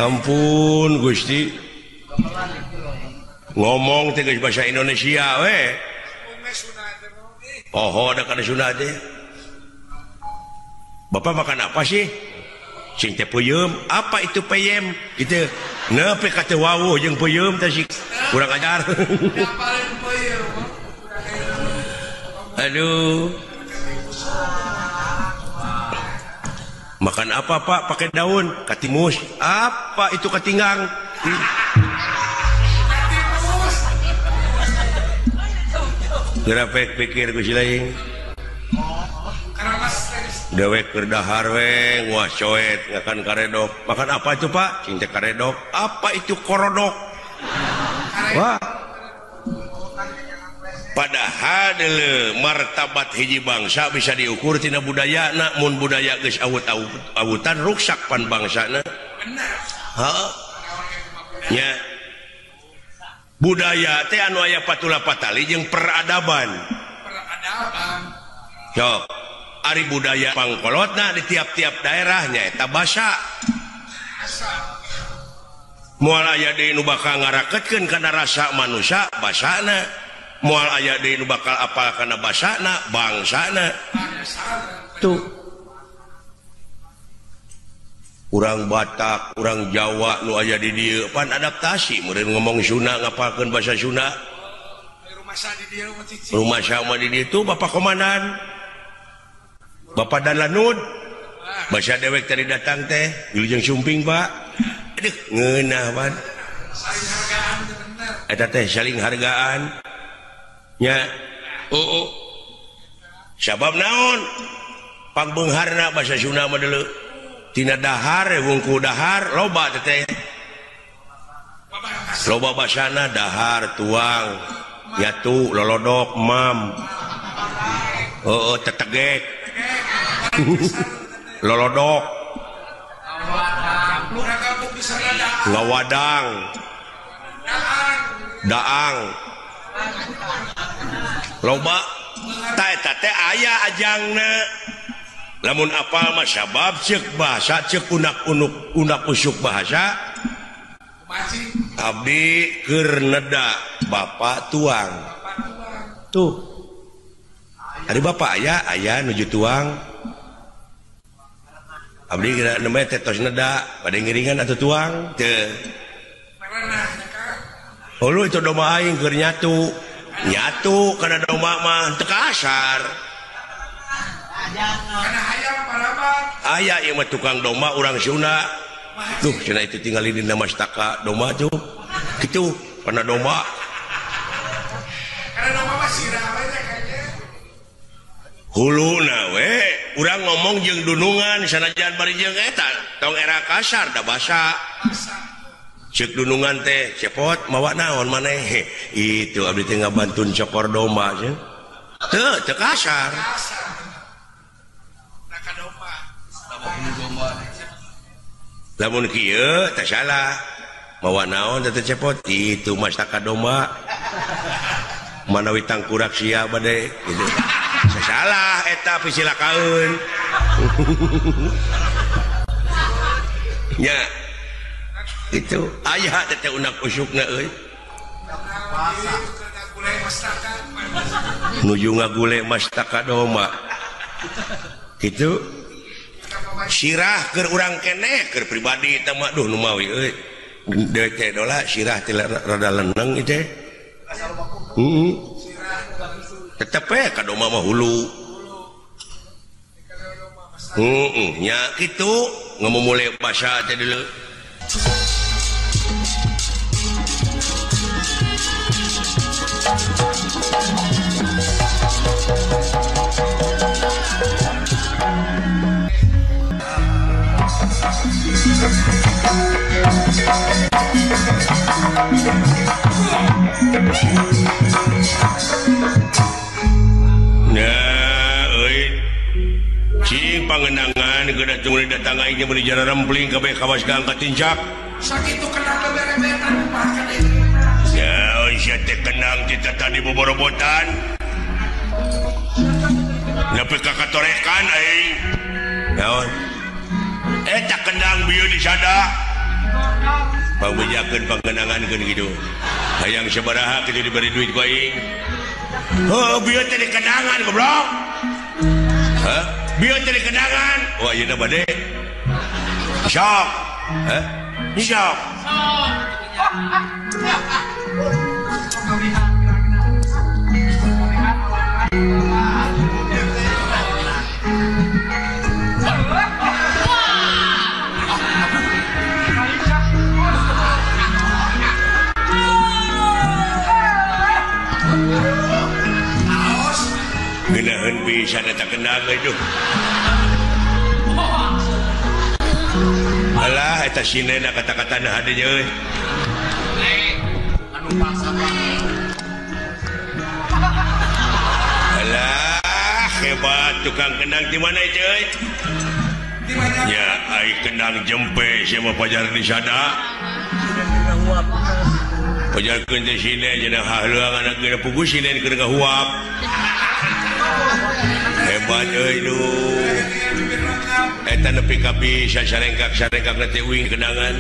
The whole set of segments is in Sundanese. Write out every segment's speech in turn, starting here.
Ampun Gusti. Ngomong teh geus bahasa Indonesia we. Oh, ada kana Sunda teh. Bapak makan apa sih? Cing teh peuyeum. Apa itu peyem? Gitu. Nepi ka teu wawuh jeung peuyeum teh sih. Kurang ajar. Aduh. Makan apa Pak? Pakai daun katimus. Apa itu katinggang? Gerapek pikir ku si lain. Dewek keur dahar we, wah coet ngakan karedok. Makan apa itu Pak? Cing teh karedok. Apa itu korodok? Wah. Padahal deuleu martabat hiji bangsa bisa diukur tina budayana, mun budaya geus awut-awutan ruksak pan bangsana. Heeh. Nya. Budaya teh anu aya patula patali jeung peradaban. Peradaban. Sok, ari budaya pangkolotna di tiap-tiap daerah nyaeta basa. Moal aya deui nu bakal ngaraketkeun kana rasa manusia basana. Moal aya deui nu bakal apal kana basana bangsana. Tuh. Urang Batak, urang Jawa nu aya di dieu pan adaptasi meureun ngomong Sunda ngapalkeun bahasa Sunda. Rumah sama di dieu tuh Bapak Komandan. Bapak dan Lanud. Bahasa dewek tadi datang teh, wilujeng sumping, Pak. Aduh, ngeunah pan. Eta teh saling hargaan. Nya. Oh. Sabab naon? Pangbeungharna bahasa Sunda mah deuleu. Tina dahar wungku dahar loba teh. Loba basana dahar tuang yatu lolodok mam. Oh, tetegek. Lolodok. Ngawadang. Daang. Loba ta eta teh aya ajangna. Lamun apal mah sabab ceuk bahasa ceuk unak-unuk unak usuk bahasa abdi keur neda bapak tuang. Tuh. Ari bapak aya aya nuju tuang. Abdi kira nembe teh tos neda bade ngiringan atuh tuang teu. Hulu itu domba aing keur nyatu. Nyatu kana domba mah teu kasar. Aya ieu mah tukang domba urang Sunda. Duh cenah itu tinggalin dina mastaka domba tuh. Kitu kana domba. Kana domba mah sirah we teh kayaknya. Huluna we urang ngomong jeung dunungan sanajan bari jeung eta tong era kasar da basa. Ceuk dunungan teh cepot mawa naon maneh. Itu abdi teh ngabantun cokor domba cenah. Teu teu kasar. Lamun kieu teh salah. Mawa naon teh cepot itu mastaka domba. Manawi tangkurak sia bade gitu. Salah eta pisilakaeun. Nya. Itu aya teh unak usukna euy. Nuju ngagule mastaka domba. Kitu. Sirah keur urang keneh keur pribadi teh mah duh nu mawi euy. Deui teh dola sirah teh rada leneng ieu teh. Heeh. Tetep we ka domba mah hulu. Heeh, nya kitu ngomong basa teh deuleu. Nah, euy. Cing pangenangan geus tunggu datang aing meuli jara rempling kabeh kawas ka angkat tincak. Sakitu kenang beberebetan bahkan itu. Ya, euy sia teh kenang tita tadi boborobotan. Nepi ka katorekan aing. Naon? Eta kendang bieu di sada. Pangbejakeun pangenangankeun kitu. Hayang sabaraha kitu diberi duit ku aing. Heuh, bieu teh dikendangan goblok. Hah? Bieu teh dikendangan. Oh, ayeuna bade. Sok. Hah? Sok. Geunaheun pisan eta kendang euy. Alah eta sinena kata-katana hade euy. Alah hebat tukang kendang di mana itu euy? Ya ai kendang jempe sia mah pajar di sada. Pajarkeun teh sine cenah hahleuang anak geuna puguh sinen keur ngahuap. Hebat euy duh. Eta nepi ka bisa sarengkak-sarengkak teh uing kendangan.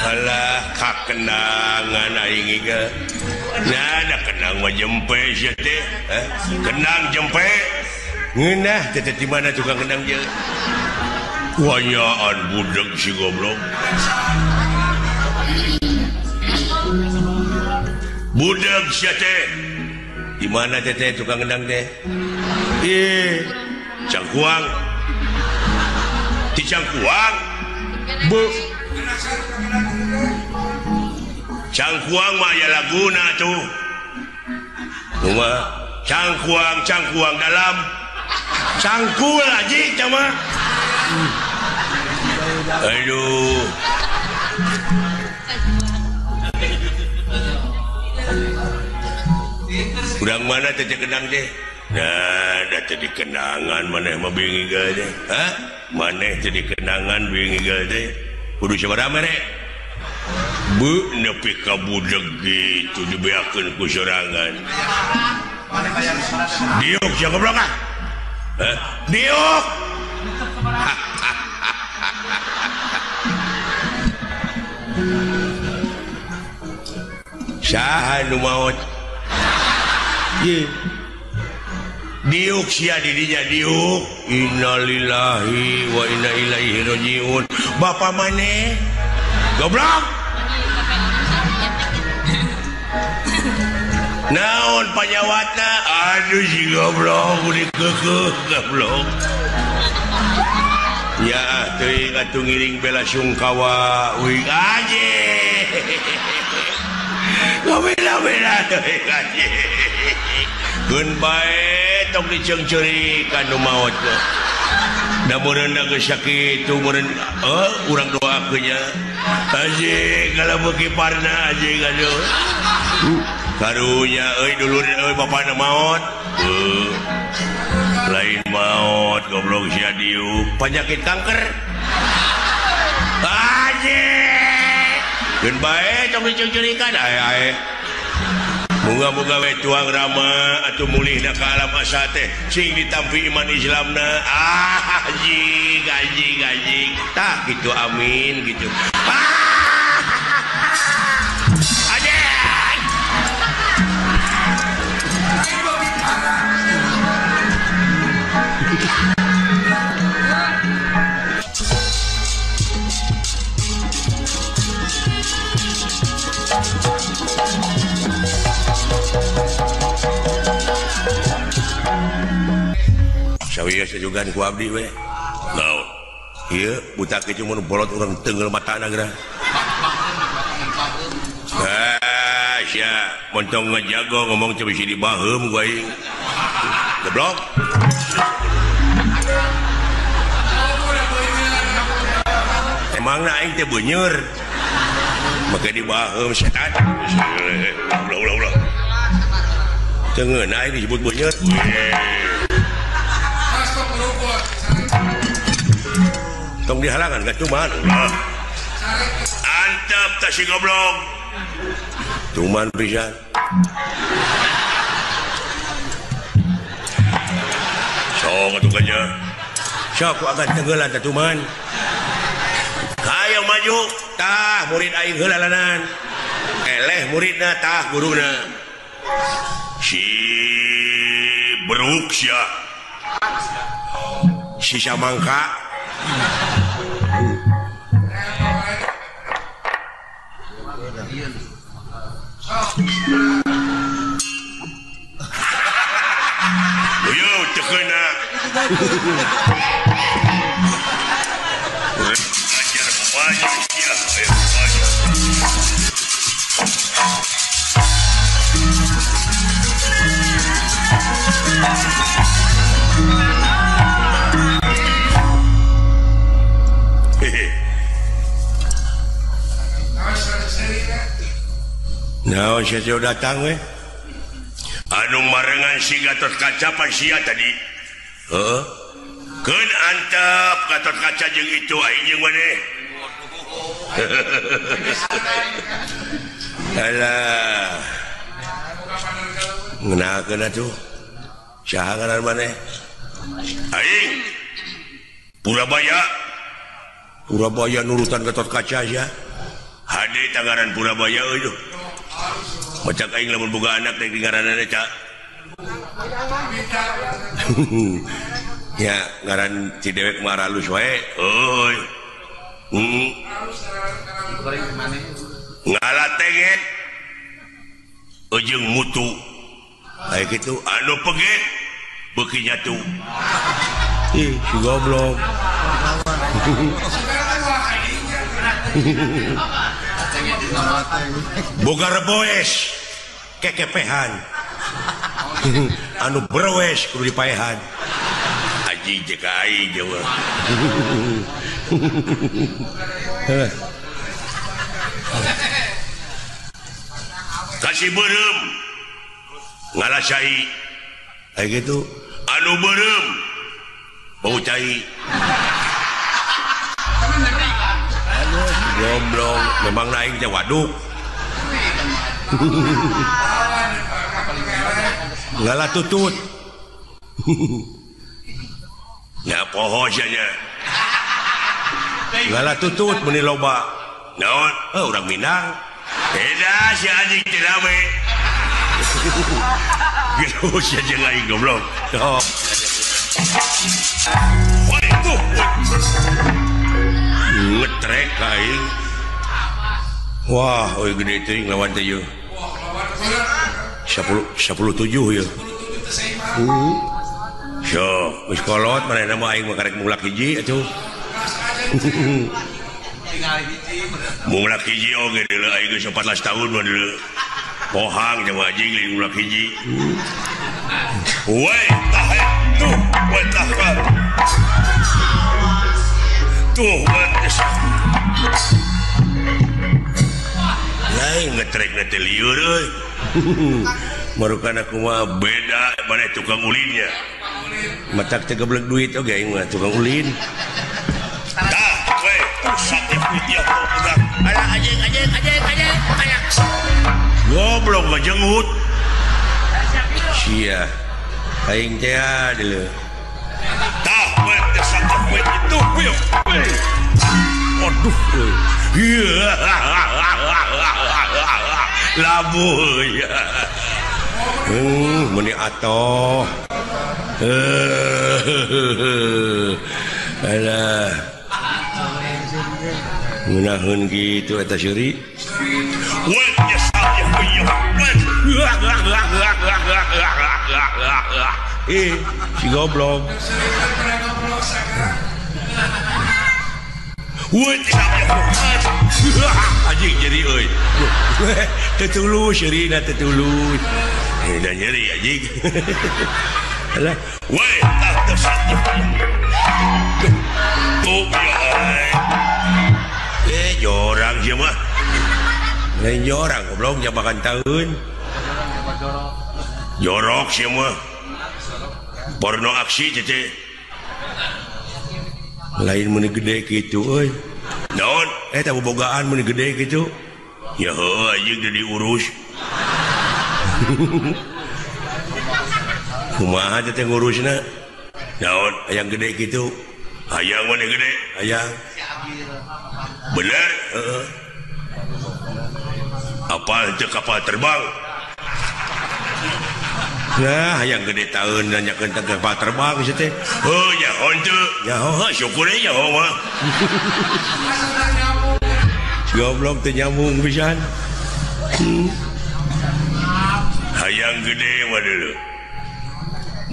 Alah kakendangan aing ieu. Nah, da kendang mah jempe sia teh. Kendang jempe. Ngeunah teh di mana tukang kendang je? Wanyaan budeg si goblok. Budeg sia teh. Di mana teh tukang kendang teh? Ih, Cangkuang. Di Cangkuang. Bu. Cangkuang mah aya laguna tuh. Kumaha? Cangkuang, cangkuang dalam. Cangkul aji cama. Aduh. Urang mana teh kendang teh? Nah, da teh dikendangan maneh mah bingi teh. Hah? Maneh teh dikendangan bingi teh. Kudu sabaraha mere? Bu nepi ka budeg gitu dibeakeun ku sorangan. Diuk sia goblok ah. Hah? Diuk. Saha nu maot? Ye. Diuk sia didinya diuk. Innalillahi wa inna ilaihi rajiun. Bapak maneh? Goblok. Naon panyawatna? Aduh si goblok dikeukeuh goblok. Ya teuing atuh ngiring bela sungkawa uing aje. Ngabela-bela teuing aje. Keun bae tong diceungceurikan nu maot. Da meureun geus sakitu meureun urang doakeun nya. Aje kalau beuki parna aje aduh. Karunya euy dulur euy bapana maot. Lain maot goblok sia diuk penyakit kanker. Aje. Keun bae tong diceungceurikan ae ae. Moga-moga we tuang rama atuh mulihna ka alam asa teh sing ditampi iman Islamna. Ah anjing anjing anjing. Tah kitu amin gitu. Ah! Anjing. Sawieu sajugan ku abdi we. Naon? Ieu buta kieu mun bolot urang teunggeul matana geura. Ah, sia, montong ngajago ngomong teh bisi dibaheum ku aing. Goblok. Emangna aing teh beuneur. Make dibaheum setan. Ulah ulah ulah. Teu ngeunah aing disebut beuneur. Tong dihalangan gak cuman. Antep tah si goblok. Cuman pisan. atuh kanya. Sok ku agan tenggelan teh tuman. Hayo maju tah murid aing heula lanan. Eleh muridna tah guruna. Si beruk sia. Si samangka. Yo teu keuna. Ajar maju sia, ayo maju. Naon sia datang we? Anu marengan si Gatot Kaca pan sia tadi. Heeh. Keun antep Gatot Kaca jeung itu aing jeung maneh. Alah. Ngenakeun atuh. Saha ngaran maneh? Aing Purabaya. Purabaya nurutan Gatot Kaca sia. Hade tangaran Purabaya euy. Macak aing lamun boga anak rek ngaranna ca. Ya ngaran si dewek mah aralus wae. Euy. Ngala tenget ujung mutu. Aya kitu anu peget beuki nyatu. Ih, si goblok. Boga reboes kekepehan. Anu berwes kudu dipaehan. Aji jeung aing jeung. Kasih beureum ngalasai. Aya kitu anu beureum bau cai. Goblok, memang naik teh waduk. Ngalah tutut. Nya poho sia nya. Ngalah tutut meuni loba. Naon? Heuh urang Minang. Beda si anjing teh rame. Geus sia jeung aing goblok. Oh. Woi tuh. Ngetrek aing. Wah, euy gede teuing lawan teh yeuh. 10 17 yeuh. So, geus kolot manehna mah aing mah karek mulak hiji atuh. Mulak hiji oge deuleu aing geus 14 tahun mah deuleu. Pohang jeung anjing lain mulak hiji. Woi, tah tuh, woi tah. Tuh, lain ngetrek teh lieur euy. Marukan aku mah beda mana tukang ulinnya. Matak teh geblek duit oge aing mah tukang ulin. Tah, we, sakit dia budak. Alah anjing anjing anjing anjing. Goblok ngajenggut. Sia. Aing teh deuleu. Tah, we, sakit we itu. Aduh, labu ya. Meni atoh. Alah. Ngeunaheun kitu eta seuri. Eh, si goblok. Anjing nyeri euy. Teu tulus nyerina teu tulus. Da nyeri anjing. Alah, woi tah teu satu. Tuh ya. Jorang ieu mah. Lain jorang goblok jabakan taeun. Jorok sih mah. Porno aksi teh. Lain meuni gede kitu euy. Naon? Eta bobogaan meuni gede kitu. Ya heuh anjing teu diurus. Kumaha teh ngurusna? Naon hayang gede kitu? Hayang mana gede? Hayang. Bener? Heeh. Apal teu kapal terbang? Nah, hayang gede taeun nanyakeun tentang kapal terbang sia teh. Heuh, nyaho teu? Nyaho, heuh syukur we nyaho mah. Goblok teu nyambung pisan. Hayang gede mah deuleu.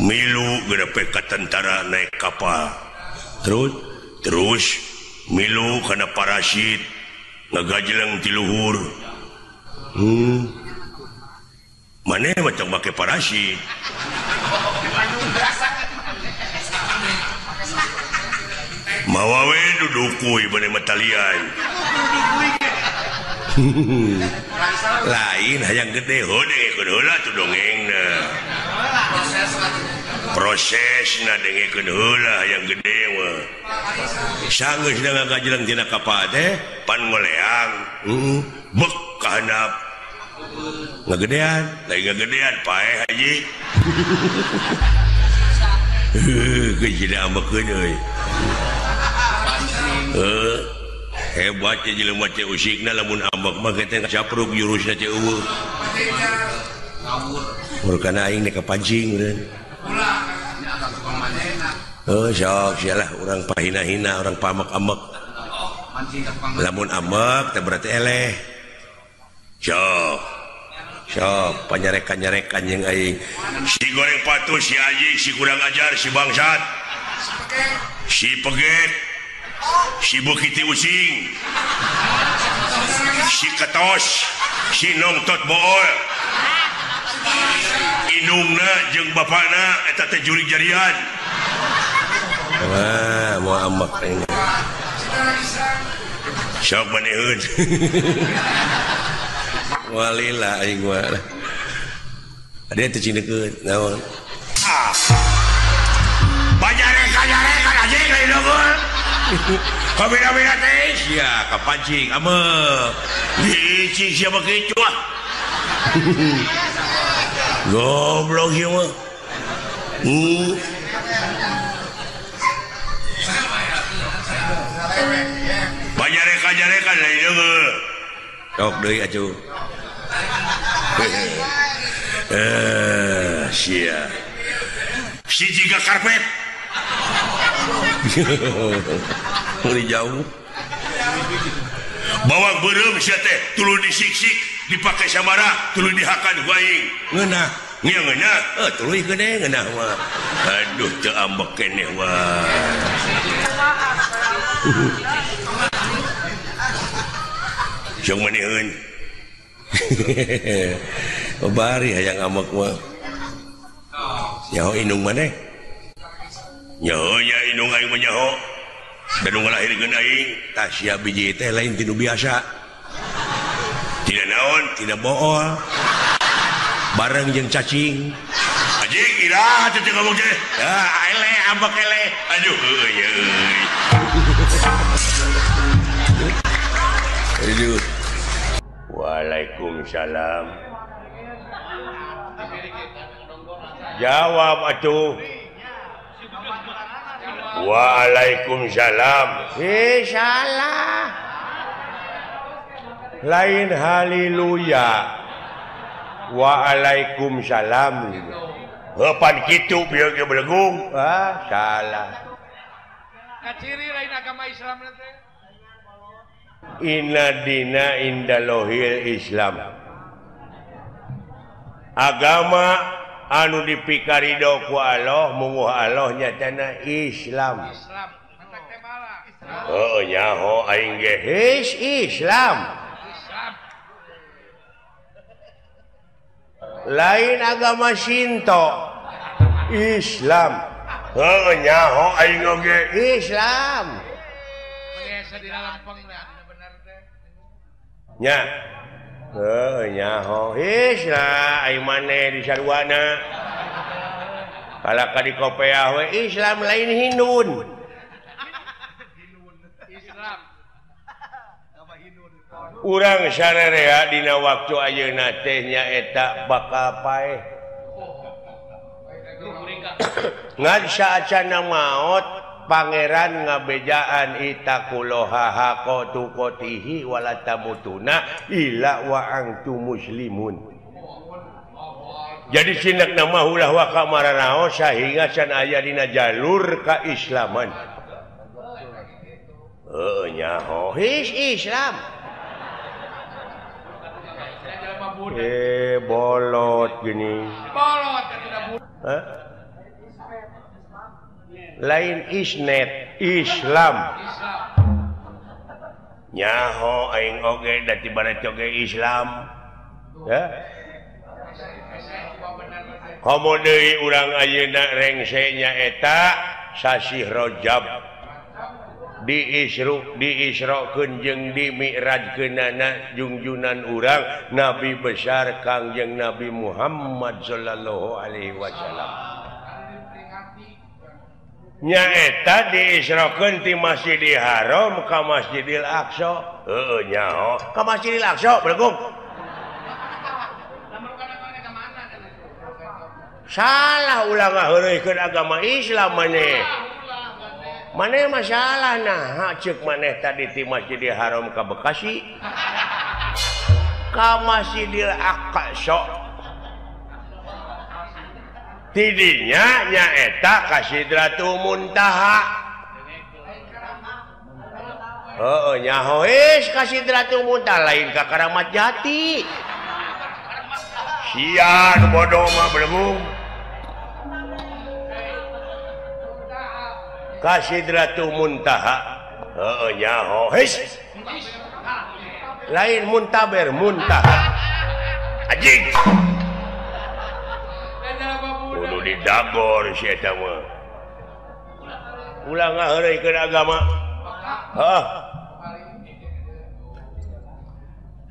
Milu gedepe ka tentara naik kapal. Terus milu kana parasit ngagajeleng ti luhur. Maneh mah tong make parasit. Mawa we dudukuy bade matalian. Lain hayang gede heuh dengekeun heula tuh dongengna. Prosesna dengekeun heula hayang gede mah. Sanggeus ngagajeleng tina kapal teh pan ngoleang. Bek ka handap. Ngagedean, lain ngagedean paeh haji. Heuh, geus diambekeun euy. Heuh. Hebat ya jelema teh usikna lamun ambek mah teh capruk jurusna teh eueuh. Ngawur. Murkana aing nek kapancing eureun. Heuh sok sia lah urang pahina-hina urang pamek-amek. Lamun ambek teh berarti eleh. Sok. Sok panyarekan-nyarekan jeung aing. Si goreng patuh, si anjing, si kurang ajar, si bangsat. Si peget. Si bukiti using, si ketos, si nongtot bool, indungna jeung bapana eta teh jurig jarian. Wah, mau ambek ini. Sok maneun. Walila aing mah. Ada teh cindekeun naon? Ah. Banyarekan-nyarekan anjing lain dongol. Kabina-bina teh sia kapancing amek. Licik sia mah kitu ah. Goblok ieu mah. Banyarekan-nyarekan lain deungeu. Sok deui atuh. Sia. Si jiga karpet. Mulai jauh. Bawang beureum sia teh tuluy disiksik dipake samara tuluy dihakan ku aing. Ngeunah, ngeunah, heuh tuluy gede ngeunah mah. Aduh teu ambek keneh mah. Jeung maneun. Bari hayang ambek mah. Nyaho indung maneh? Nyaho nya indung aing mah nyaho. Dan nu ngalahirkeun aing tah sia biji teh lain tinu biasa. Tidak naon, tidak bool. Bareng jeung cacing. Anjing iraha teh ngomong teh. Ah eleh ambek eleh. Aduh heueuh nya euy. Aduh. Waalaikumsalam. Jawab atuh. Waalaikumsalam. Salah. Lain haleluya. Waalaikumsalam. Heupan kitu bieu ge belegung. Ah, salah. Kaciri lain agama Islam teh. Inna dina indalohil Islam. Agama anu dipikarido ku Allah munguh Allah nyatana Islam. Islam. Heuh nyaho aing ge his Islam. Islam. Lain agama Shinto. Islam. Heuh nyaho aing oge Islam. Nya. Heuh nyaho Islam aing maneh di sarwana. Kalaka di kopeah we Islam lain Hindun. Islam. Urang sararea dina waktu ayeuna teh nyaeta bakal paeh. Ngan saacana maot pangeran ngabejaan itaqullaha haqqa tuqatihi wala tamutuna illa wa antum muslimun. Jadi sinak nama ulah waka maranao sehingga can aya dina jalur keislaman. Heuh nyaho his Islam. Bolot gini. Bolot. Hah? Lain isnet Islam. Nyaho aing oge da tibana oge Islam. Ya. Komo deui urang ayeuna rengse nyaeta sasih Rajab diisrokeun jeung dimi'rajkeunana jungjunan urang Nabi besar Kangjeng Nabi Muhammad sallallahu alaihi wasallam. Nyaeta diisrokeun ti Masjidil Haram ka Masjidil Aqsa. Heueuh nyaho ka Masjidil Aqsa belegung. Salah ulah ngaheureuykeun agama Islam maneh. Maneh masalah nah ceuk maneh tadi ti Masjidil Haram ka Bekasi ka Masjidil Aqsa. Tidinya nyaeta ka Sidratul Muntaha. Heueuh nyaho geus ka Sidratul Muntaha lain ka Karamat Jati. Sia nu bodoh mah belegung. Ka Sidratul Muntaha. Heueuh nyaho geus. Lain muntaber muntaha. Anjing. Kudu didagor si eta mah. Ulah ngaheureuykeun agama. Heuh.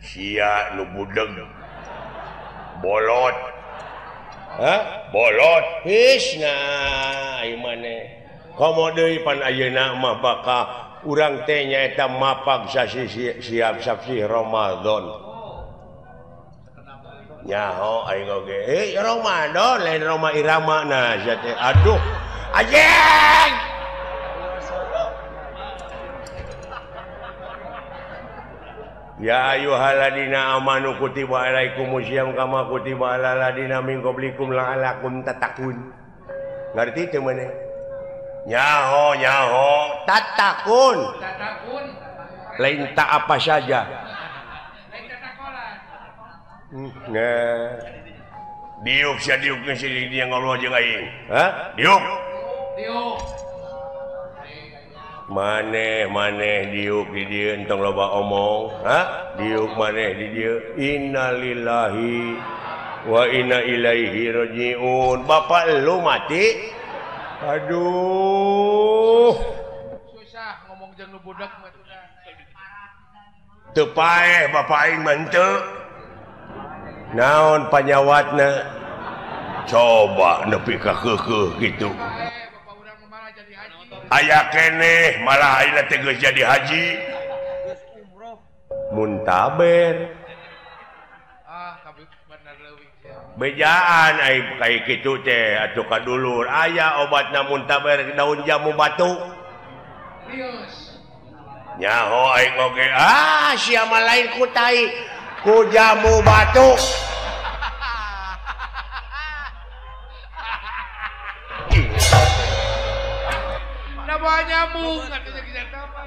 Sia nu budeg. Bolot. Hah? Bolot. His nah ieu maneh. Komo deui pan ayeuna mah bakal urang teh nyaeta mapag sasi siap sasi Ramadan. Nyaho aing oge. Ramadan lain Roma Irama nah sia teh. Aduh. Anjing. Ya ayyuhalladzina amanu kutiba alaikumusiyam kama kutiba alal ladzina min qablikum la'allakum tattaqun. Ngarti teu maneh? Nyaho nyaho tatakun. Tatakun. Lain tak apa saja. Lain tatakolan. Nah. Diuk sia diuk geus dia ngobrol jeung aing. Hah? Diuk. Diuk. Maneh maneh diuk di dieu entong loba omong. Hah? Diuk maneh di dieu. Innalillahi wa inna ilaihi rajiun. Bapak lu mati. Aduh. Susah ngomong jeung nu budak mah tuh. Teu paeh bapak aing mah henteu. Naon panyawatna? Coba nepi ka keukeuh kitu. Aya keneh malah ayeuna teh geus jadi haji. Muntaber. Bejaan ai kaya kitu teh atuh ka dulur aya obatna muntaber daun jamu batu. Nyaho aing oge ah sia mah lain ku tai ku jamu batu. Da bawa nyamuk atuh jeung apa?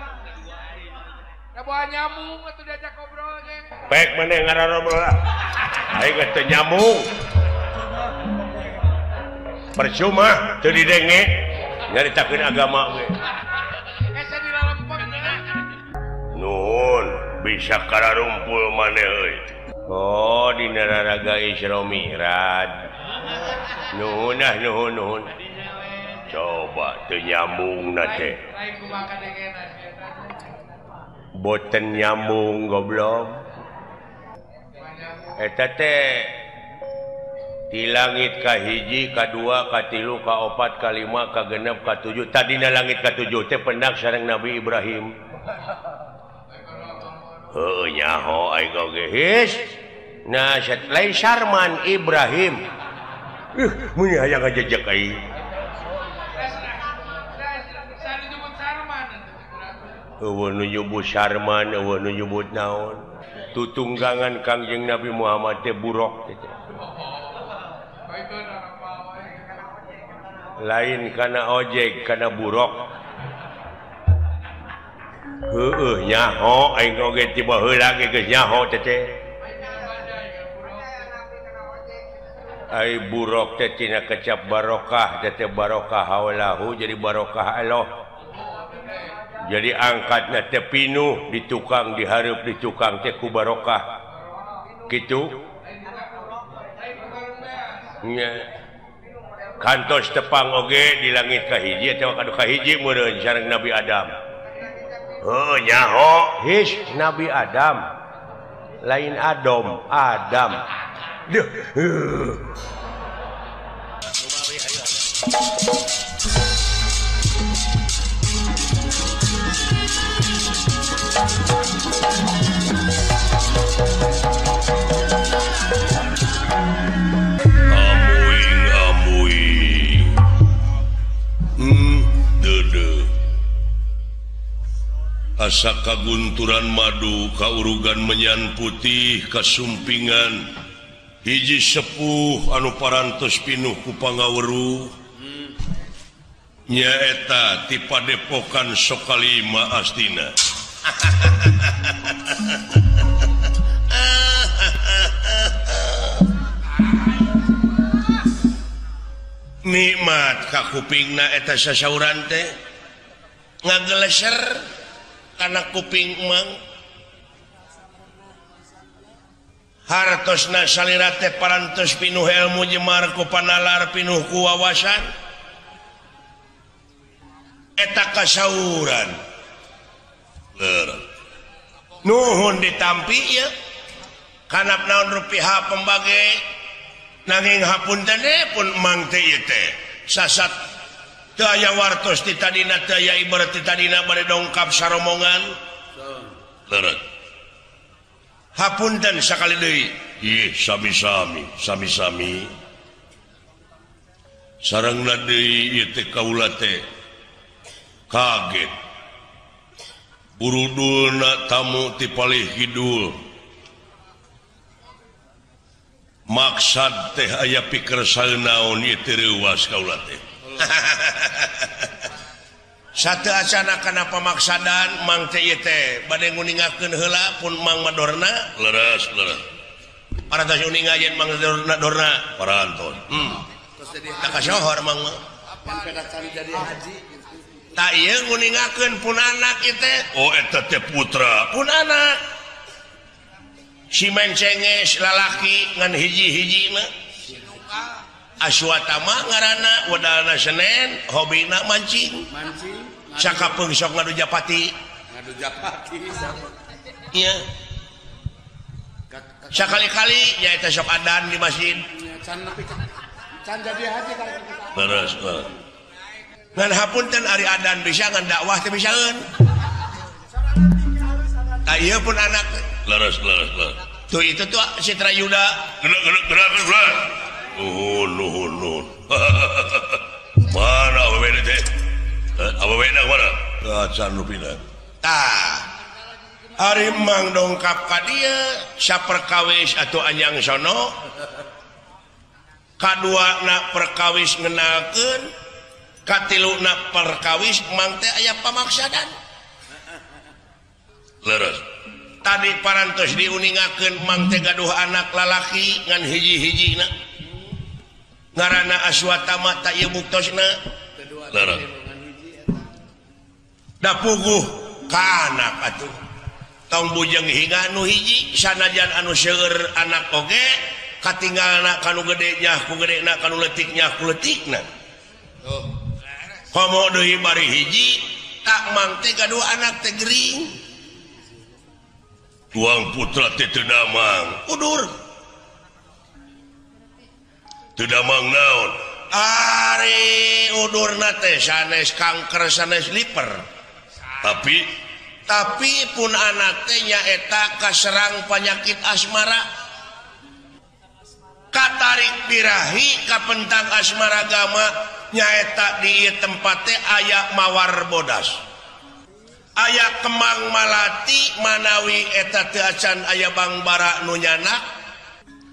Da bawa nyamuk atuh diajak ngobrol ge. Pek maneh ngarobrol lah. Aing teu nyamuk. Percuma teu didenge nyaritakeun agama ge. Asa dilalempeng. Nuhun bisa kararumpul maneh euy. Oh dina raraga Isra Mi'raj. Nuhun ah nuhun nuhun. Coba teu nyambung na teh. Boten nyambung goblok. Eta teh di langit ka hiji, ka dua, ka tilu, ka opat, ka lima, ka genep, ka tujuh. Tadina langit ka tujuh teh pendak sareng Nabi Ibrahim. Heueuh nyaho aing oge his. Nah lain Sarman Ibrahim. Mun hayang ngajejek aing. Eueuh nu nyebut Sarman, eueuh nu nyebut naon. Tutunggangan Kangjeng Nabi Muhammad teh buruk teh. Lain kana ojek, kana buruk. Heueuh nyaho aing oge ti baheula ge geus nyaho teh teh. Ai buruk teh tina kecap barokah, teh teh barokah haulahu jadi barokah Allah. Jadi angkatna teh pinuh di tukang dihareup di tukang teh ku barokah. Kitu. Nya. Kantos tepang oge di langit kahiji atawa kadu kahiji meureun sareng Nabi Adam. Heuh nyaho his Nabi Adam. Lain Adam, Adam. Duh. Amuing amuing. Deudeuh. Asa kagunturan madu kaurugan menyan putih kasumpingan hiji sepuh anu parantos pinuh ku pangaweruh nyaeta ti padepokan Sokalima Astina. Nikmat ka kupingna eta sasauran teh ngageleser kana kuping emang. Hartosna salira teh parantos pinuh ilmu jemar ku panalar pinuh ku wawasan eta kasauran. Nuhun ditampi ya kanap naon rupiah pembage nanging hapunten pun mang teh ieu teh sasat teu aya wartos ti tadina teu aya ibarat ti tadina bade dongkap saromongan. Leres. Hapunten sakali deui. Ih sami-sami, sami-sami. Sarengna deui ieu teh kaula teh kaget. Burudulna tamu ti palih kidul. Maksad teh aya pikersa naon ieu teh reuwas kaula teh. Satu acana kana pamaksadan mang teh ieu teh bade nguningakeun heula pun mang madorna. Leres leres. Parantos uninga yen mang dorna dorna parantos. Tak kasohor mang mah. Jadi haji. Tak ieu nguningakeun pun anak ieu teh. Oh eta teh putra pun anak. Si mencenges lalaki ngan hiji-hijina. Aswatama ngaranna wedalna Senen hobina mancing. Mancing. Sakapeung sok ngadu japati. Ngadu japati. Iya. Sakali-kali nyaeta sok adan di masjid. Can nepi can jadi haji kalau leres. Ngan hapunten ari adan bisa ngan dakwah teh bisaeun. Tah ieu pun anak leres leres leres. Tuh itu tuh Citra Yuda. Gerak gerak gerak. Nuhun nuhun nuhun. Mana awewe teh? Awewe na mana? Acan rupina. Tah. Ari mang dongkap ka dieu saperkawis atuh anjang sono. Kadua na perkawis ngenalkeun, katilu na perkawis mang teh aya pamaksadan. Leres. Tadi parantos diuningakeun mang teh gaduh anak lalaki ngan hiji-hijina. Ngaranna Aswatama tak ieu buktosna. Leres. Da puguh ka anak atuh. Tong bujeng hingga anu hiji sanajan anu seueur anak oge katinggalna kanu gede nyah ku gedena kanu leutik nyah ku leutikna. Komo deui bari hiji tak mang teh gaduh anak teh gering. Tuang putra teh teu damang. Udur. Teu damang naon? Ari udurna teh sanes kanker sanes liver. Tapi pun anak teh nyaeta kaserang penyakit asmara. Katarik birahi kapentang asmara gama nyaeta di ieu tempat teh aya mawar bodas. Aya kemang malati manawi eta teu acan aya bangbara nu nyanak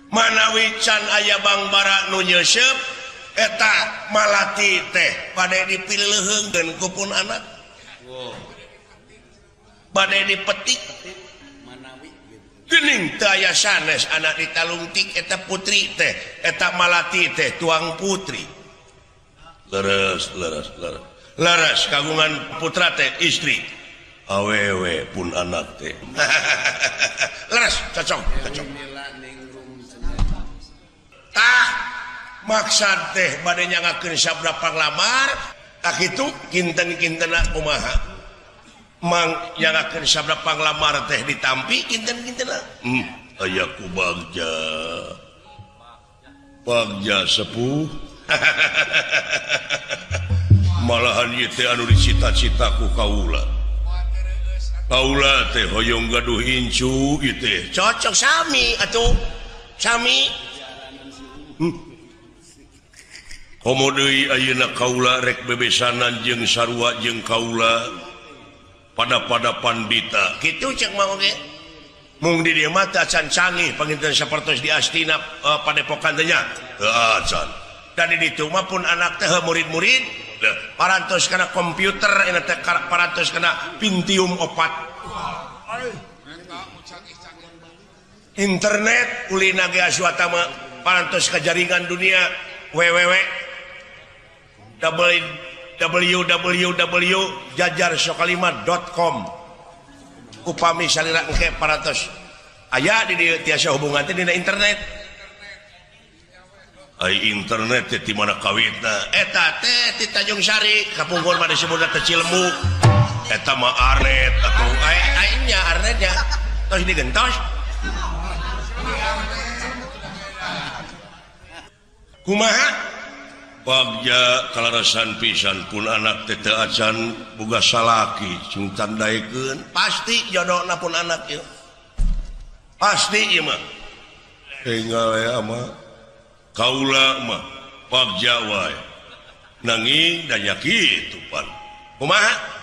manawi can aya bangbara nu nyeuseup eta malati teh bade dipileuheungkeun ku pun anak bade dipetik geuning teu aya sanes anak ditalungtik eta putri teh eta malati teh tuang putri leres leres leres leres kagungan putra teh istri awewe pun anak teh leres cocok cocok tah maksad teh bade nyangakeun sabda panglamar tah kitu kinten-kintena kumaha mang nyangakeun sabda panglamar teh ditampi kinten-kintena aya ku bagja bagja sepuh malahan ieu teh anu dicita-cita ku kaula kaula teh hoyong gaduh incu ieu teh cocok sami atuh sami komo deui ayeuna kaula rek bebesanan jeung sarua jeung kaula pada-pada pandita kitu cek mah oge mung di dieu mah teu acan canggih panginten sapertos di Astina padepokan teh nya teu acan da di ditu mah pun anak teh murid-murid parantos kana komputer eta teh parantos kana Pentium 4 internet ulina ge aswata mah parantos ka jaringan dunia www www.jajarsokalima.com upami salira engke parantos aya di dieu tiasa hubungan teh dina internet ai internet teh di mana kawitna eta teh ti Tanjung Sari kapungkur mah disebutna teh Cilembu eta mah arnet atuh ai ai nya arnetnya tos digentos kumaha bagja kalarasan pisan pun anak teh teu acan boga salaki sing tandaekeun pasti jodona pun anak ieu pasti ieu mah enggal ya mah kaula mah bagja wae nanging da nya kitu pan kumaha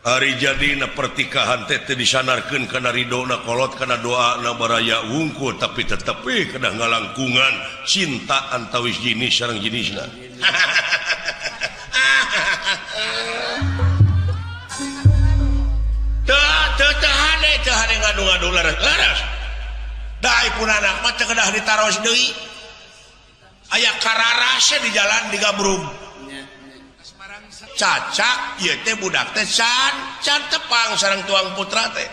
ari jadina pertikahan teh teu disanarkeun kana ridona kolot kana doana baraya wungkul tapi tetep we kedah ngalangkungan cinta antawis jenis sareng jenisna teu teu teu hade teu hade ngadu-ngadu laras laras da ai pun anak mah teu kedah ditaros deui aya kararasnya di jalan digabrug cacak ieu teh budak teh can can tepang sareng tuang putra teh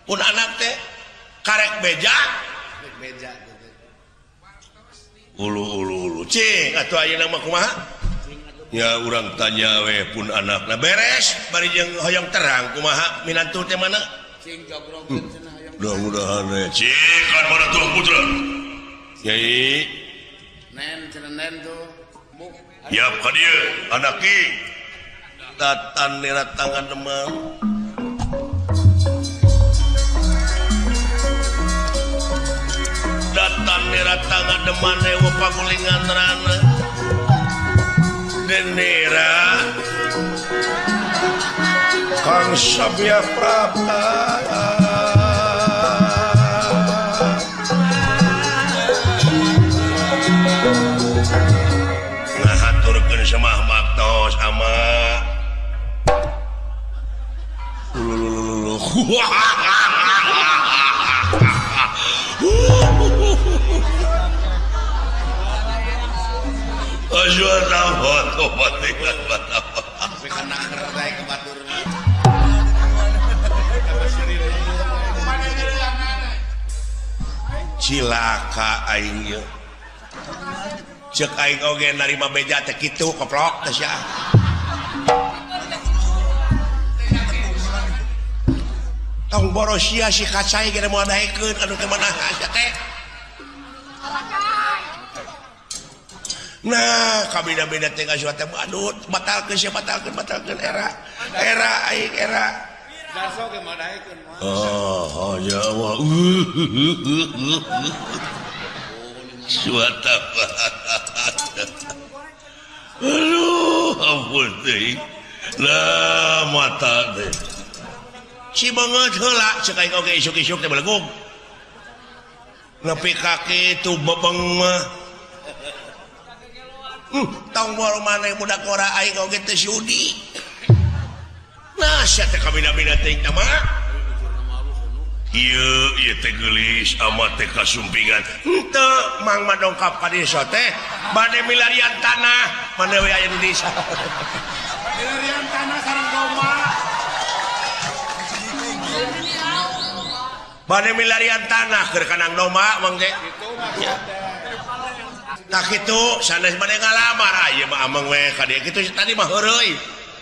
pun anak teh karek beja ulu ulu ulu cing atuh ayeuna mah kumaha nya urang tanya we pun anakna beres bari jeung hoyong terang kumaha minantu teh mana cing jogrogkeun cenah hoyong mudah-mudahan we cing kan mana tuang putra nyai nen cenah nen tuh yap ka dieu anak ki tatan nera tangan demam datan nera tangan demane wa pagulingan rana denera Kang Sabya Prapta ngahaturkeun semah baktos ama Cilaka aing ieu. Ceuk aing oge narima beja teh kitu koplok teh sia. Tong borosia si kacai ge moal daekeun anu teh mana sia teh. Nah, kabeda-beda teh ka teh aduh batalkeun sia batalkeun batalkeun era. Era aing era. Darso ge moal daekeun moal. Oh, ya Allah. Suata. Aduh, ampun teh. Lah mata teh. Si beungeut heula cek aing oge isuk-isuk teh belegug. Nepi ka kitu bebeng mah. Tong boro maneh budak ora aing oge teu sudi. Nah, sia teh kabina-bina teuing teh mah. Ieu ieu teh geulis amat teh kasumpingan. Henteu mang mah dongkap ka desa teh bade milarian tanah, mane we aya di desa. Milarian tanah sareng domba. Bade milarian tanah keur kanang domba mang teh. Tah kitu sanes bade ngalamar ieu mah ameng we ka dieu kitu tadi mah heureuy.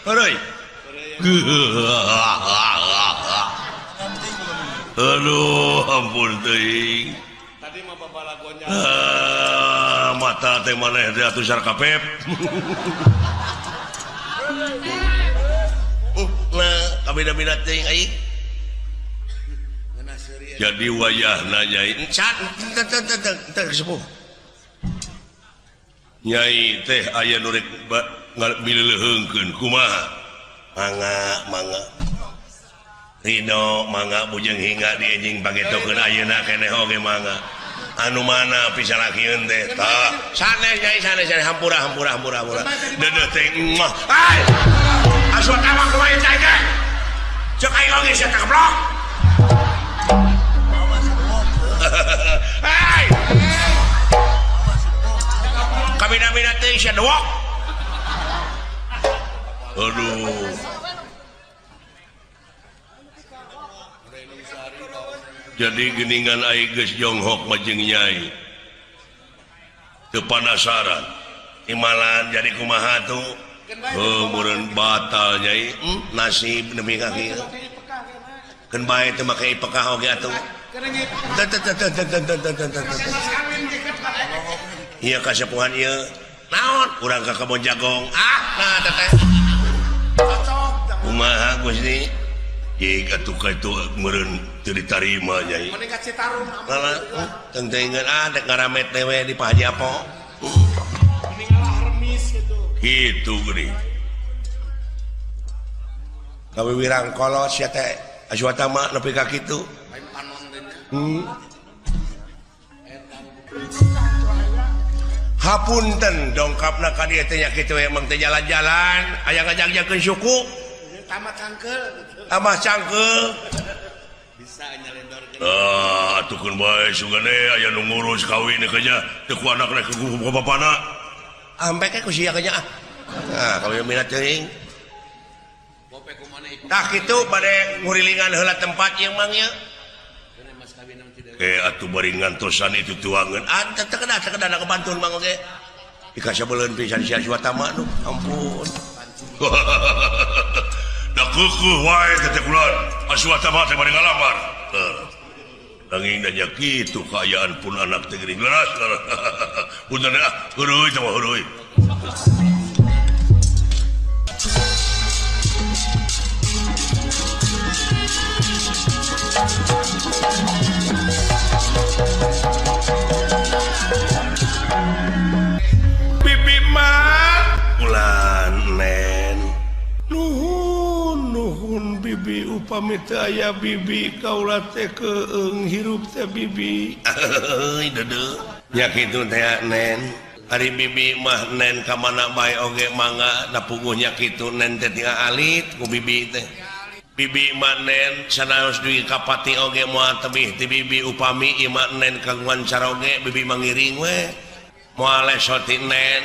Heureuy. Aduh, ampun teuing. Tadi mah babalagonya. Mata teh maneh teh atuh sarkapep. Nah, kabina-bina teuing aing. Jadi wayahna nyai. Cat, teu sepuh. Nyai teh aya nu rek ngaleuheungkeun kumaha? Mangga, mangga. Ridho mangga bujeng hingga di enjing pagetokeun ayeuna keneh oge mangga. Anu mana pisalakieun teh? Tah, sanes nyai sanes sanes hampura hampura hampura hampura. Deudeuh teh mah. Ai! Asup awak kumaha cai teh? Cek aing oge sia teh goblok. Hai! Kabina-bina teh sia dewok. Aduh. Jadi geningan aing geus jonghok mah jeung nyai. Teu panasaran. Imalan jadi kumaha tuh? Heuh meureun batal nyai. Nasib nepi ka kieu. Keun bae teu make ipekah oge atuh. Teu teu teu teu teu teu. Ieu kasepuhan ieu. Naon? Urang ka kebon jagong. Ah, nah teh. Kumaha Gusti? Jika atuh ka itu meureun teu ditarima nyai. Mending ka Citarum. Malah teuing-teuingeun ah dek ngaramet teh we di Pak Haji Apo. Mending ngalah remis gitu. Kitu geuning. Kawiwirang kolot sia teh Aswatama nepi ka kitu. Lain panon teh nya. Hapunten dongkapna ka dieu teh nya kitu we emang teh jalan-jalan aya ngajak-jakeun suku. Tambah cangkeul gitu. Tambah cangkeul. Bisa nyelendorkeun. Ah, atukeun bae sugane aya nu ngurus kawin teh nya teu ku anakna ku bapana. Ampe ke ku sia nya ah. Nah, kawin minat teuing. Tah kitu bade ngurilingan heula tempat ieu mang ieu. Atuh bari ngantosan itu tuangeun. Ah, teu kedah teu kebantun mang oge. Dikasabeuleun pisan sia Aswatama nu ampun. Da keukeeh wae teh kulan Aswatama teh bari ngalamar. Nanging da nya kitu kaayaan pun anak teh geuning leras. Punten ah, heuruy teh mah heuruy. Bibi mah ulan nen. Nuhun nuhun bibi upami teu aya bibi kaula teh keung hirup teh bibi. Euy deudeuh. Nya kitu teh nen. Ari bibi mah nen ka mana bae oge mangga da puguh nya kitu nen teh tinggal alit ku bibi teh. Bibi mah nen sanaos dugi ka pati oge moal tebih ti bibi upami ieu mah nen kagungan caroge bibi mangiring we. Moal lesot ti nen.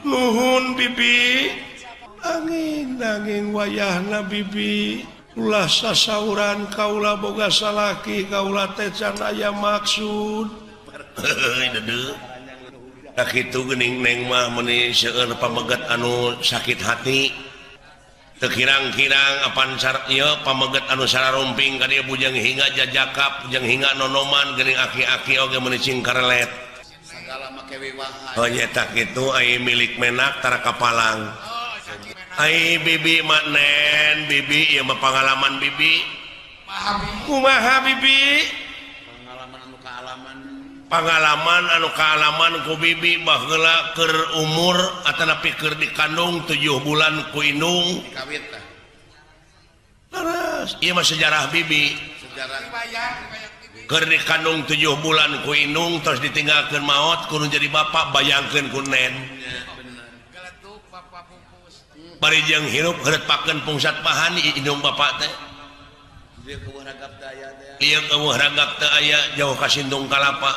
Nuhun bibi. Angin nanging wayahna bibi ulah sasauran kaula boga salaki kaula teh can aya maksud. Heuy deudeuh. Tah kitu geuning neng mah meuni seueur pameget anu sakit hati. Teu kirang-kirang apan ieu pameget anu sararumping ka dieu bujang hingga jajakap bujang hingga nonoman geuning aki-aki oge meuni cing karelet. Sagala make wiwahan. Oh nya tah kitu ai milik menak tara kapalang. Ai bibi mah nen bibi ieu mah pangalaman bibi. Kumaha bibi? Pangalaman anu kaalaman. Pangalaman anu kaalaman ku bibi baheula keur umur atanapi keur dikandung 7 bulan ku indung. Dikawit tah. Ieu mah sejarah bibi. Sejarah. Keur dikandung 7 bulan ku indung terus ditinggalkeun maot kudu jadi bapak bayangkeun ku nen. Bari jeung hirup heureutpakeun pungsat pahan indung bapak teh. Ieu keueuh ragap teu aya jauh ka sindung kalapa.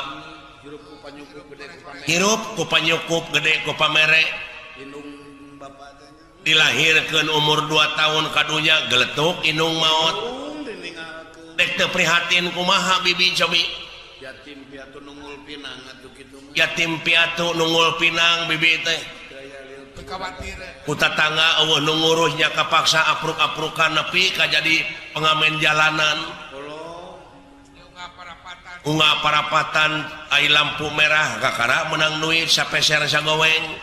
Hirup ku panyukup gede ku pamere. Dilahirkeun umur 2 tahun kadunya geletuk indung maot. Dek teu prihatin kumaha bibi cobi. Yatim piatu nungul pinang atuh kitu. Yatim piatu nungul pinang bibi teh. Ku tatangga eueuh nu ngurusnya kapaksa apruk-aprukan nepi ka jadi pengamen jalanan. Unga parapatan ai lampu merah kakara menang duit sapeser sagoweng.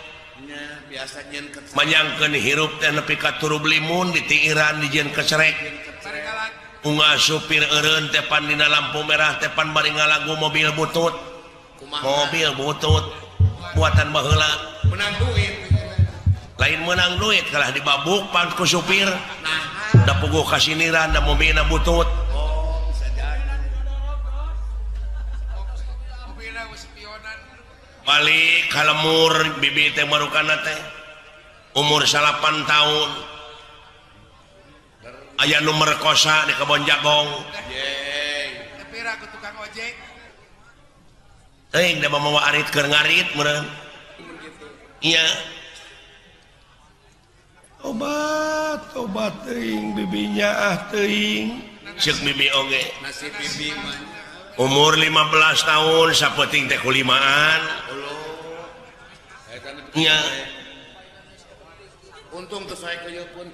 Manyangkeun hirup teh nepi ka turub limun ditiiran dijieun kecerek. Unga supir eureun teh pan dina lampu merah teh pan bari ngalagu mobil butut. Mobil butut buatan baheula. Menang duit. Lain menang duit kalah dibabuk pan ku supir. Da puguh kasiniran da mobilna butut. Oh, bisa jadi. Balik ka lemur bibi teh marukana teh. Umur 8 tahun. Aya nu merkosa di kebon jagong. Yeay. Tapi ragu tukang ojek. Teuing da mamawa arit keur ngarit meureun. Iya. Obat, obat teuing bibinya ah teuing. Ceuk bibi oge. Nasib bibi mah. Umur 15 tahun sapeuting teh kulimaan. Iya. Untung teu sae keuyeut pun.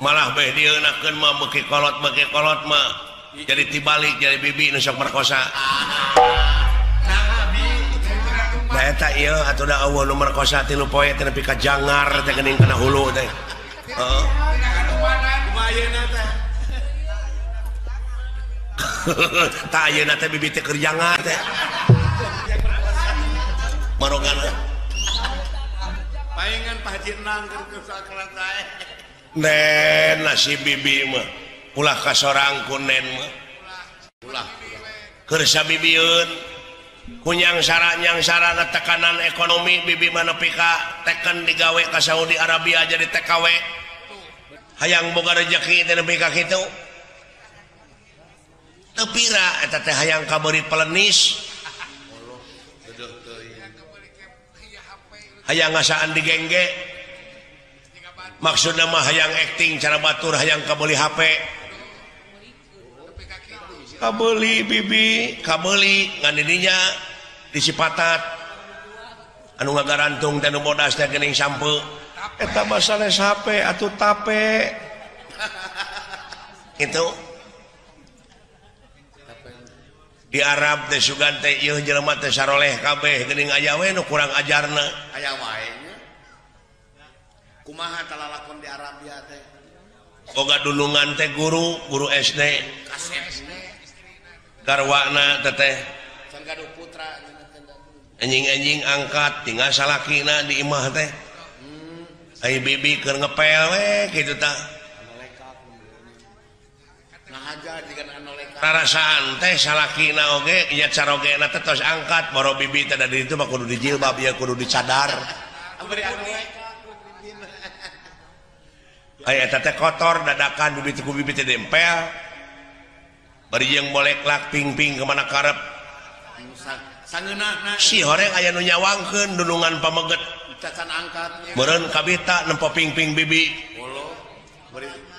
Malah beh dieunakeun mah beuki kolot mah. Jadi tibalik jadi bibi nu sok merkosa. Nah eta ieu atuh da eueuh nu merkosa 3 poe teh nepi ka jangar teh geuning kana hulu teh. Heeh. Kumaha ayeuna teh? Tah ayeuna teh bibi teh keur jangar teh. Marogana. Paingan Pak Haji Nang keur sakelat sae. Nen nasib bibi mah ulah ka sorang ku nen mah. Ulah. Keur sabibieun kunyang sarana tekanan ekonomi bibi mah nepi ka teken digawe ka Saudi Arabia jadi TKW. Hayang boga rejeki teh nepi ka kitu. Teu pira eta teh hayang kabeuri pelenis. Hayang ngasaan digengge. Maksudna mah hayang acting cara batur hayang kabeuli HP. Kabeuli bibi, kabeuli ngan didinya di Cipatat. Anu ngagarantung teh nu bodas teh geuning sampeu. Eta mah sanes HP atuh tape. Kitu. Di Arab teh sugan teh ieu jelema teh saroleh kabeh geuning aya we nu kurang ajarna. Aya wae nya. Kumaha talalakon di Arabia teh? Boga dulungan teh guru, guru SD. Kasep. Garwana teteh. Can gaduh putra anjing-anjing angkat tinggal salakina di imah teh. Ai bibi keur ngepel we kitu tah. Rarasaan teh salakina oge nya carogena teh tos angkat boro bibi teh da di ditu mah kudu dijilbab ya kudu dicadar. Aya eta teh kotor dadakan bibi teh ku bibi teh dempel. Bari jeung boleklak ping-ping ke mana karep. Sangeunahna si horeng aya nu nyawangkeun dunungan pameget. Cacan angkat. Meureun kabita nempo ping-ping bibi.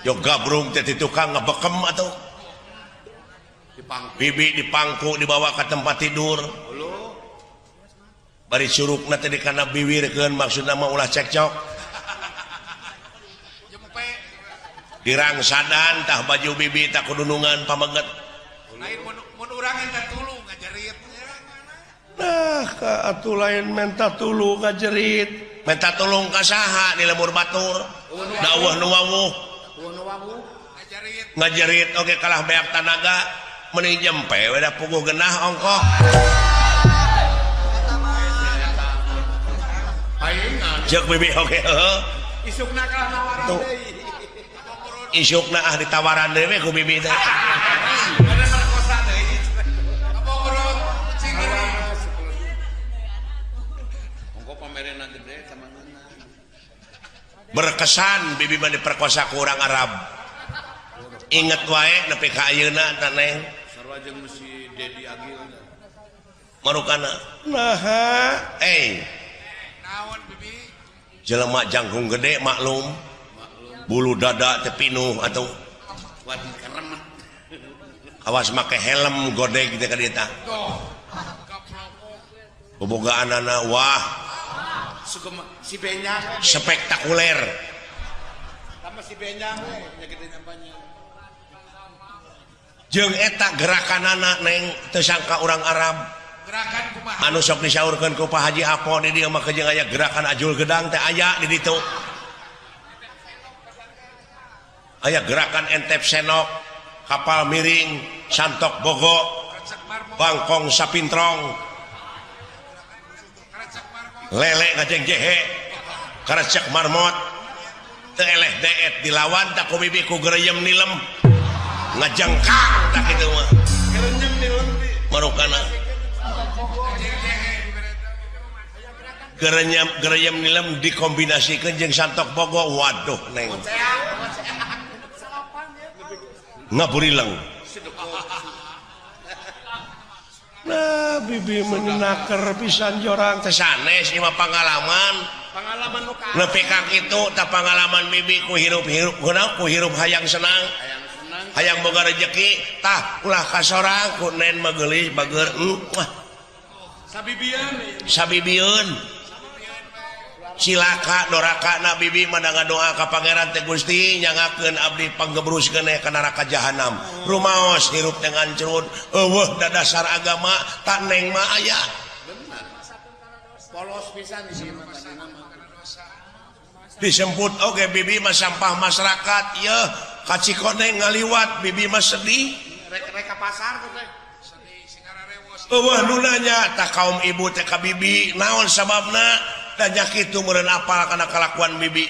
Yo gabrung teh ti tukang ngebekem atuh. Dipangku. Bibi dipangku dibawa ke tempat tidur. Bari curugna teh dikana biwirkeun maksudna mah ulah cekcok. Dirangsadan tah baju bibi tah kudunungan pameget. Lain mun urang minta tulung ngajerit. Nah, ka atuh lain minta tulung ngajerit. Minta tulung ka saha di lemur batur. Da eueuh nu wawuh. Ngajerit. Ngajerit oge kalah beak tanaga mending jempe we da puguh genah ongkoh. Paingan. Ceuk bibi oge heuh. Isukna kalah nawaran deui. Isukna ah ditawaran deui we ku bibi teh. Berkesan bibi mah diperkosa ku urang Arab. Inget wae nepi ka ayeuna tah Neng. Sarua jeung si Dedi Agil. Marukana. Naha, eh. Naon bibi? Jelema jangkung gede maklum. Bulu dada teh pinuh atuh. Awas make helm godeg teh ka dieu tah. Bobogaanana wah. Si Benyang spektakuler. Sama si Benyang we nya gede nyampanya. Jeung eta gerakanana Neng teu sangka urang Arab. Gerakan kumaha? Anu sok disaurkeun ku Pak Haji Apo di dieu mah jeung aya gerakan ajul gedang teh aya di ditu. Aya gerakan entep senok, kapal miring, santok bogo, bangkong sapintrong, lele ngajeng jehe, karecek marmot, teu eleh deet dilawan tak ku bibi ku gereyem nilem, ngajengkang tak kitu mah. Gereyem nilem bi. Marukana. Gereyem nilem dikombinasikeun jeung santok bogo, waduh Neng. Ngaburileng. Nah, bibi menaker pisan jorang teh sanes ieu mah pangalaman. Pangalaman nu ka. Nepi ka kitu tah pangalaman bibi ku hirup-hirup kunaon ku hirup hayang senang. Hayang senang. Hayang boga rejeki tah ulah ka sorang ku nen mah geulis bager. Wah. Sabibieun. Sabibieun. Cilaka doraka na bibi mah ngadoa ka pangeran teh Gusti nyangakeun abdi panggebrus keneh ka neraka jahanam. Rumaos hirup teh ngancrut eueuh dadasar agama tak Neng mah aya. Bener. Polos pisan di sini mah. Disemput oge bibi mah sampah masyarakat yeuh ka Cikoneng ngaliwat bibi mah sedih. Rek-rek ka pasar teh. Sedih singara rewos. Eueuh nu nanya tah kaum ibu teh ka bibi naon sababna? Tanya kitu meureun apal kana kalakuan bibi.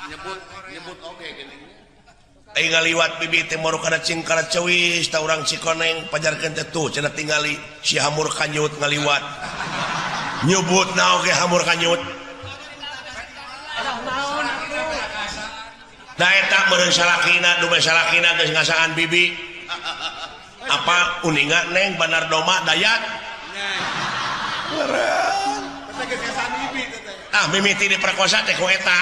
Nyebut nyebut oge geuning. Ai ngaliwat bibi teh moru kana cingkara ceuis ta urang Cikoneng pajarkeun teh tuh cenah tingali si hamur kanyut ngaliwat. Nyebutna oge hamur kanyut. Da eta meureun salakina dume salakina geus ngasaan bibi. Apa uninga Neng Bandar Doma Dayat? Meureun. Ah mimiti diperkosa teh ku eta.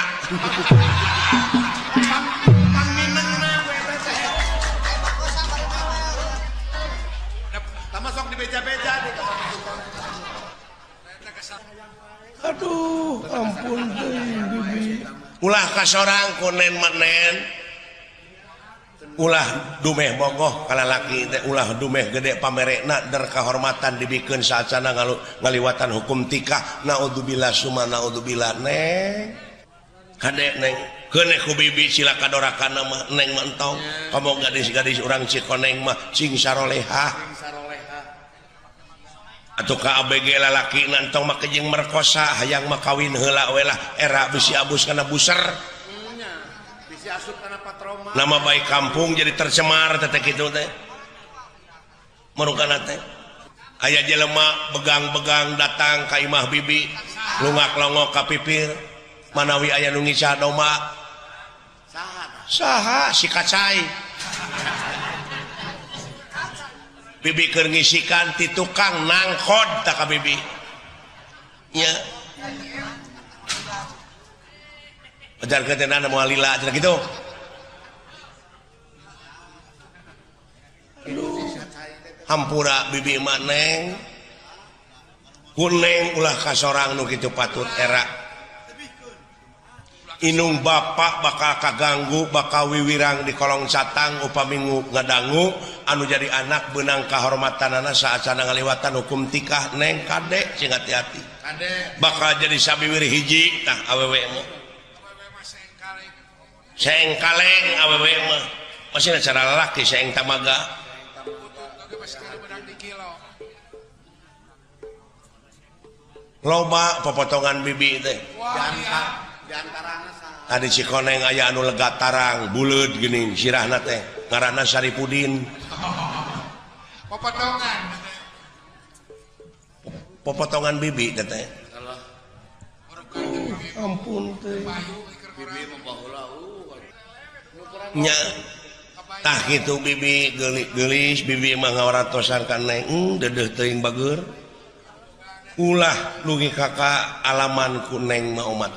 Tama sok dibeja-beja di. Aduh, ampun teuing bibi. Ulah ka sorang ku nen mah nen. Ulah dumeh bogoh ka lalaki teh ulah dumeh gede pamerekna der kahormatan dibikeun saacana ngaliwatan hukum tikah naudzubillah summa naudzubillah Neng. Kade Neng keuneh ku bibi cilaka dorakana mah Neng mah entong komo gadis-gadis urang Cikoneng mah cing sarolehah. Atuh ka ABG lalaki entong mah jeung merkosa hayang mah kawin heula we lah era bisi abus kana buser. Nama baik kampung jadi tercemar teh kitu teh. Marukana teh. Aya jelema begang-begang datang ka imah bibi, lungak-longok ka pipir, manawi aya nu ngica domba. Saha? Saha si kacai. Bibi keur ngisikan ti tukang nangkod tah ka bibi. Nya. Ajarkeun teh nana moal lila cenah kitu. Aduh, hampura bibi mah Neng. Ku Neng ulah ka sorang nu kitu patut era. Inung bapak bakal kaganggu bakal wiwirang di kolong catang upami ngadangu anu jadi anak beunang kahormatanana saacana ngaliwatan hukum tikah Neng kade sing hati-hati. Bakal jadi sabiwir hiji tah awewe mah. Seeng kaleng awewe mah. Masih cara lalaki seeng tamaga. Loba popotongan bibi teh. Di antarana saha? Tadi si koneng aya anu lega tarang buleud geuning sirahna teh ngaranna Saripudin. Popotongan. Popotongan bibi teh teh. Ampun teh. Bibi mah baheula nya tah kitu bibi geulis bibi mah ngawaratosan ka neng dedeuh teuing bageur. Ulah lugi kakak alaman ku neng mah omat.